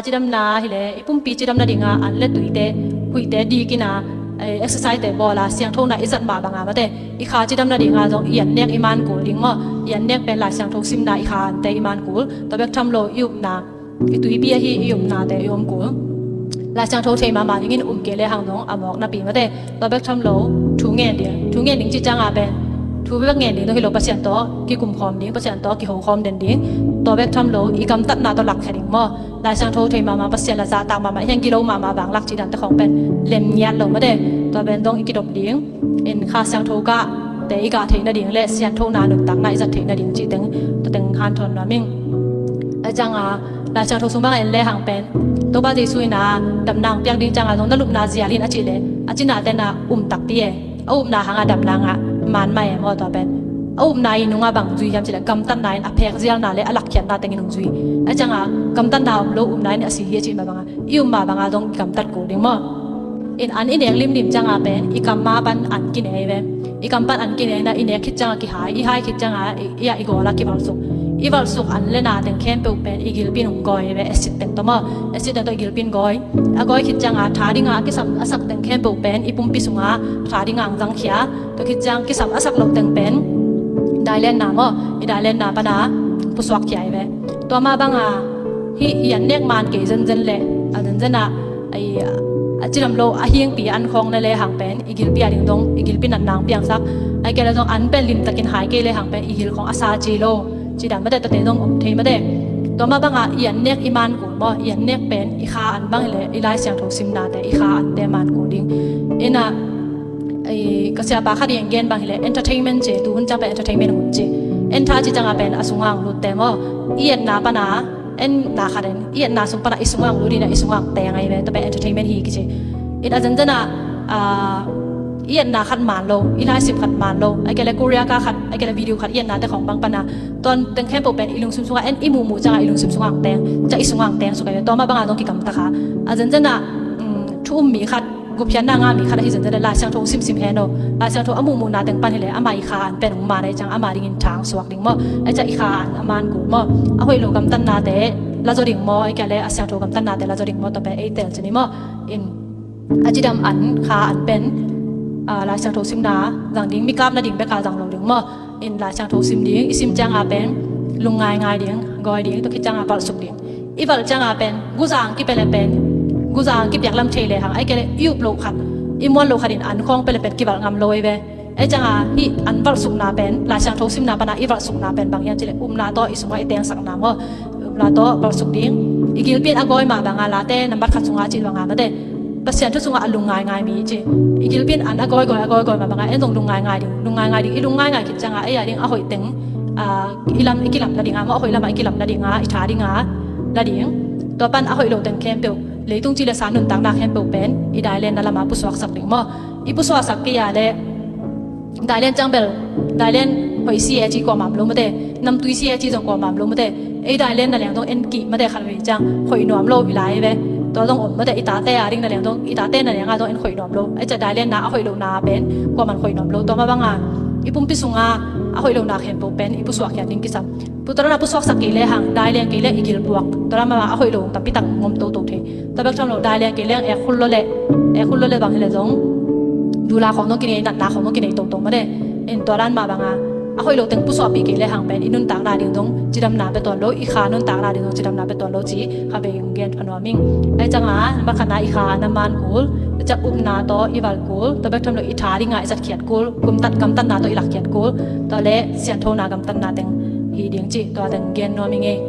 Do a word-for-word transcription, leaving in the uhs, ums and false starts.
Cidamna hileh i pumpi cidamna dinga an le tuite, huihte dikina, eh, exercise te bawla siangthona i zat mah banga mate, i kha cidamna dinga zong i an nek i man kul ding maw? I an nek pen Lai Siangtho simna, i kha ante i man kul. Tua bek tham lo i upna, i tuipi ahi i upnate i om kul. Lai Siangtho thei mahmah dingin um kei le hang zong a mawk napi mate. Tua bek tham lo thu ngen ding, thu ngen ding ci cianga pen thu bek ngen ding tawh hi lo, Pasian tawh kikum khawm ding, Pasian tawh kiho khawm den ding. Tua bek tham lo i gamtatna tawh lakkhia ding maw? Lai Siangtho thei mahmah, Pasian la zahtak mahmah, hiang gilo mahmah bang lak cih dante khawng pen lem ngiat lo mate. Tua pen dong i kidop ding. In kha siangtho gah te i gah theih nading le sianthona nuntakna i zat theih nading cih teng, tua teng hanthawn nuam ing. A cianga Lai Siangtho sung bang en le hang pen Topa Jesu ina damna piak ding cianga zong na lupna zial in a cih le a cina tena um takpi e. A upna hanga damna ngah man mah e maw? Tua pen a upna i nunga bang zui hiam cih le gamtatna in a phek zialna le a lakkhiatna tengin hong zui. A cianga gamtatna om lo upna in a si hi a cih mah banga i um mah banga zong i gamtat kul ding maw? In an i nek limlim cianga pen i kam ma pan an kinei ve. I kam pan an kinei na i nek khit cianga kihai, i hai khit cianga i, i, i gola kivalsuk. I valsuk an le na teng khempeuh pen i gilpin hong gawi ve, acid teng tawh maw? Acid teng tawh i gilpin gawi. A gawi khit cianga tha dinga a kisam a sak teng khempeuh pen i pumpi sunga tha dinga ang zangkhia. Tua khit ciang kisam a sak loh teng pen dailenna maw? I dailenna pana pusuak khia i ve. Tua mah banga hih i an nek man kei zenzen le a zenzen ah a cidam lo a hingpi an khawng na le hang pen i gilpi a ding dong i gilpi natna ang piangsak. Ai kei le dong an pen limtakin hai kei le hang pen i gil khawng a sa ci lo. Ci dan mate, tate dong om thei mate. Tua mah banga i an nek i man kul maw? I an nek pen i kha an bang hileh i Lai Siangtho simnate, i kha ante man kul ding. Ina ka siapa khat i gen bang hileh entertainment ci, tu hun ciang pen entertainment hun ci. En tha ci cianga pen a sunga ang lutte maw? I etna pana, enna khat en i etna sung pana i sunga ang lut ina i sunga ang teng ai ve, tua pen entertainment hi kici. In a zenzen ah i etna khat man lo, i laisim khat man lo, ai kei le Korea ka khat, ai kei le video khat i etnate khawng bang pana tuan teng khempeuh pen i lungsim sunga en, i muhmuh cianga i lungsim sunga ang teng, cia i sunga ang teng suk ai ve. Tua mah banga dong kigamta kha. A zenzen ah thu um mi khat, gupkhiatna ngah mi khat ahi zenzen le Lai Siangtho simsim hen aw. Lai Siangtho a muhmuhna teng pan hileh ama i kha an pen hong man ai ciang ama dingin thang suak ding maw? Ai cia i kha an a man kul maw? A hoih lo gamtatnate la zaw ding maw? Ai kei le a siangtho gamtatnate la zaw ding maw? Tua pen ei tel ci ni maw? In a cidam an kha an pen Lai Siangtho simna zang ding, mikap nading beka zang lo ding maw? In Lai Siangtho sim ding, i sim cianga pen lungngaingai ding, gawi ding, tua khit cianga valhsuk ding. I valh cianga pen guzang kipia le pen guzang kipiak lam thei le hang, ai kei le i up loh khat, i muan loh khat in an khawng pia le pen kivalh ngam lo i ve. Ai cianga hih an valhsukna pen Lai Siangtho simna pana i valhsukna pen bang hiam cih le upna tawh i sunga i tengsakna maw? Upna tawh valhsuk ding. I gilpi in a gawi mah banga Late nambat khat sunga cih banga mate, Pasian thu sungah a lungngaingai mi ci. I gilpi in an a gawigawi, a gawigawi mah banga en zong lungngaingai ding, lungngaingai ding. I lungngaingai khit cianga ei a ding a hoih teng i lam, i kilam nadinga maw, a hoih lama i kilam nadinga i tha dinga la ding. Tua pan a hoih lo teng khempeuh, leitung ci le sa nuntakna khempeuh pen i dailenna lama pusuaksak ding maw? I pusuaksak kei a le dailen ciang bel, dailen hoih si e ci kuamah om lo mate, namtui si e ci zong kuamah om lo mate. Ei dailen na leng dong en kih mate khat vei ciang hoih nuam lo i lai ve. Tua dong om mate, i tate a ding na leng dong, i tate na lenga dong en hoih nuam lo. Ai cia dailenna a hoih lohna pen kuaman hoih nuam lo. Tua mah banga i pumpi sunga a hoih lohna khempeuh pen i pusuak khiat ding kisam. Pu tua dana pusuaksak kei le hang, dailen kei le i gilpuak, tua dana a hoih lo tampi tak ngom toto thei. Tua bek tham lo dailen kei leng ekhul lo le, ekhul lo le bang hileh zong dula khawng dong kinei, natna khawng dong kinei toto mate. In tua dan mah banga a hoih lo teng pusuahpih kei le hang pen i nuntakna ding dong cidamna pia tuan lo, i kha nuntakna ding dong cidamna pia tuan lo ci kha vei gen pha nuam ing. Ai cianga nambat khatna i kha na man kul, tua ciang upna tawh i valh kul, tua bek tham lo i tha dinga i zatkhiat kul, kumtat gamtatna tawh i lakkhiat kul, tua le sianthona gamtatna teng hi ding ci, tua teng gen nuam ing ei.